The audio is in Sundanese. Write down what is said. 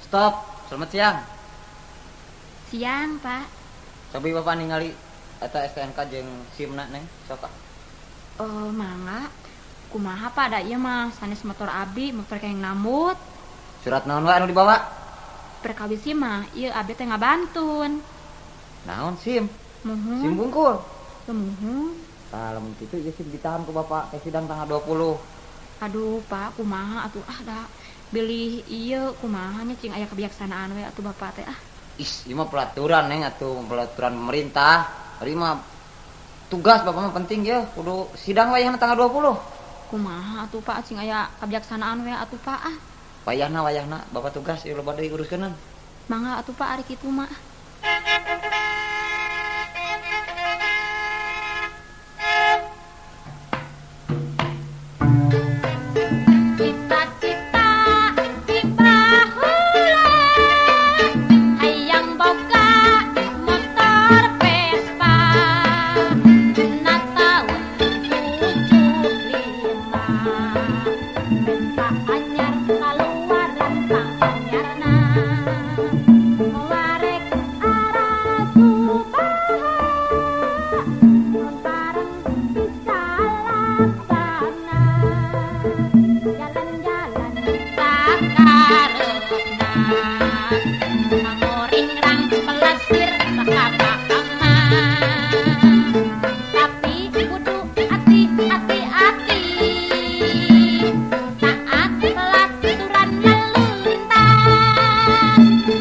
Stop. Selamat siang. Siang, Pak. Cobi Bapak ningali eta STNK jeung SIM-na, Neng. Sok ah. Oh, mangga. Kumaha Pak, da ieu mah sanes motor abi, motor kenging nambut. Surat naon wae anu dibawa? Perkawis mah ieu abi teh ngabantun. Naon SIM? Muhun. SIM bungkul. Muhun. Tah lamun kitu ieu SIM ditahan ku Bapak ke sidang tanggal 20. Aduh, Pak, kumaha atuh ah da bilih ieu kumaha nya cing aya kebijaksanaan we atuh Bapak teh ah. Ih, ieu mah peraturan Neng atuh, peraturan pemerintah. Ari mah tugas Bapak mah penting ya, kudu sidang wayahna tanggal 20. Kumaha atuh Pak, cing aya kebijaksanaan we atuh Pak ah. Wayahna wayahna Bapak tugas ieu loba deui uruskeunana. Mangga atuh Pak ari kitu mah. Cita-cita di baheula hayang boga motor Vespa na taun 75 Vespa anyar kaluaran panganyarna warek arah Subaha mun bareng bisa laksana jalan-jalan sakareupna mangoringrang pelesir sakapakama tapi kudu hati-hati-hati taat peraturan lalu lintas